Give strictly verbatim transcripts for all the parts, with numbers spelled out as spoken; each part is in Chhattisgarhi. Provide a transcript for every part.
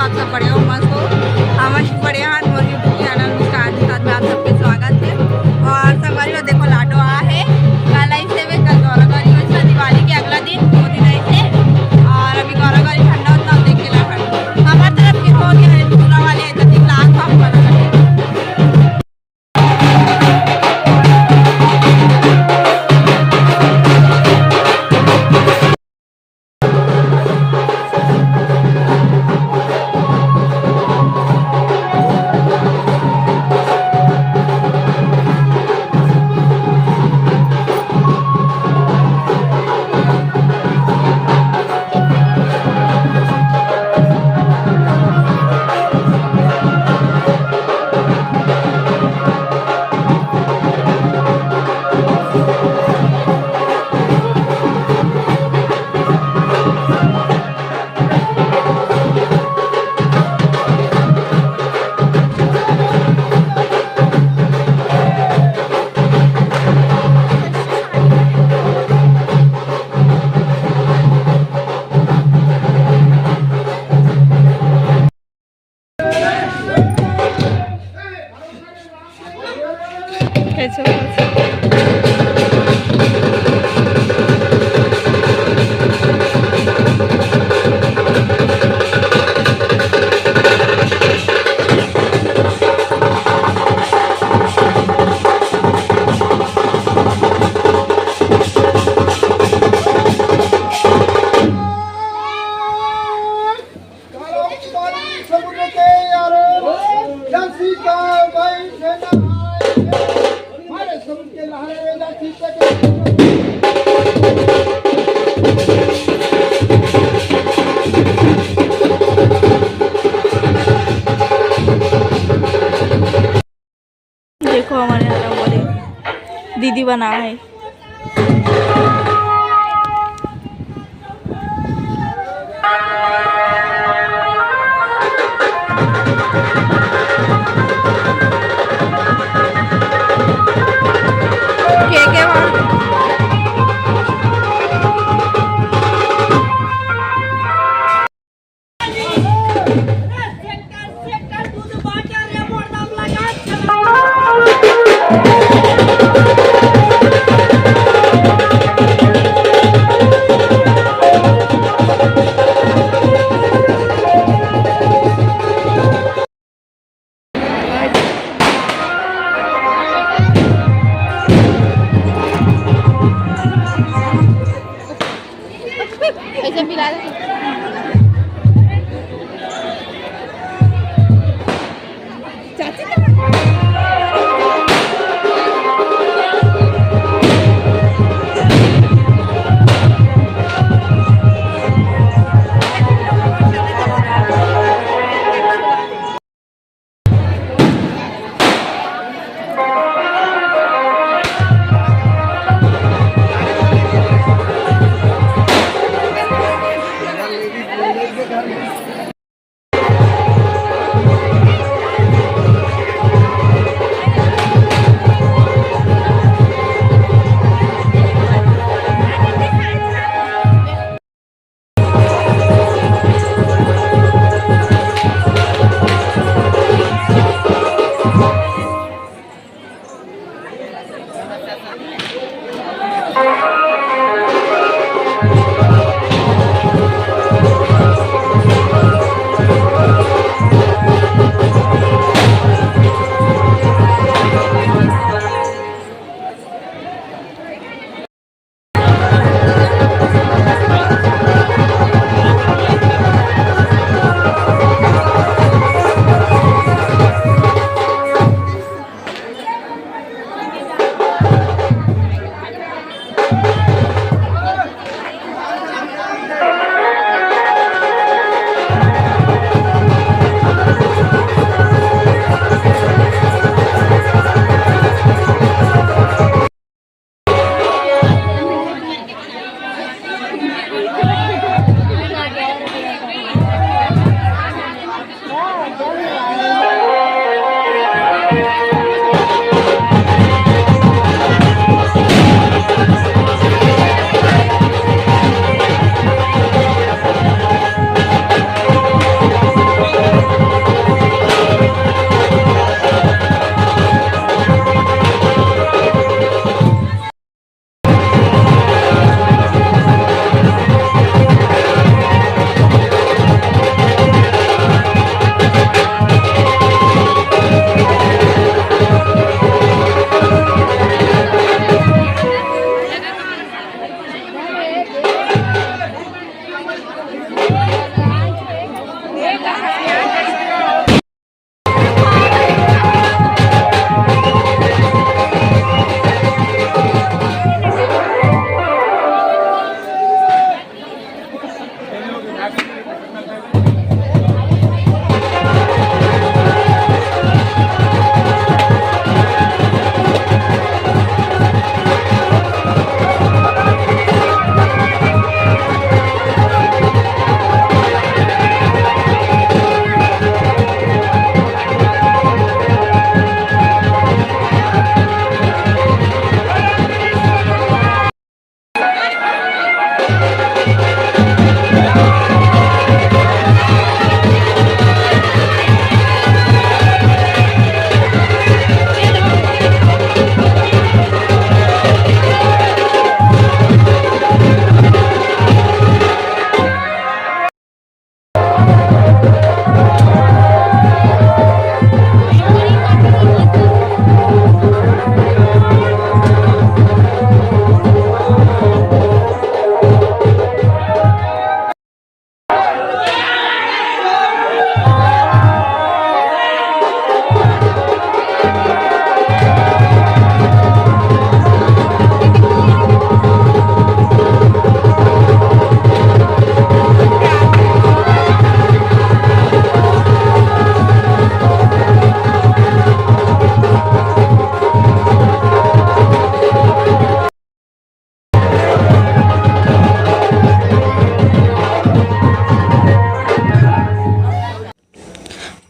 आप सब बढ़िया हो, मस्त हो? हमन बढ़िया हन। मोर YouTube चैनल मुस्कान के साथ में आप सबके स्वागत है। और संगवारी हो, देखो लाडो आ है, काला ही सेवे का गौरा गौरी होइस ना दिवाली के अगला दिन, दो दिन ऐसे। और अभी गौरा गौरी ठंडा उतना देखे ला हन। हमार तरफ के हो गया है, दूसरा वाले ऐसे दिन लाख हम बना लगे। कैसे हो? काला पानी समुद्र के यारो, जब सीता गई सेना आए, मारे समुद्र के लहरे जब सीता के देखो हमारे यहाँ रंगोली दीदी बना है। के के वहाँ ऐसे पिला दे। चाची का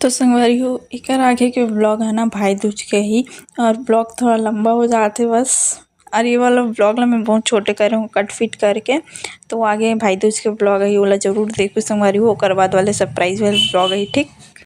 तो संगवारी हो, एकर आगे के ब्लॉग है ना भाई दूज के ही, और ब्लॉग थोड़ा लंबा हो जाते बस। और ये वाला ब्लॉग ला मैं बहुत छोटे करे हूँ, कट फिट करके। तो आगे भाई दूज के ब्लॉग है, ओला जरूर देखो संगवारी हो। ओकर बाद वाले सरप्राइज वाले ब्लॉग है, ठीक।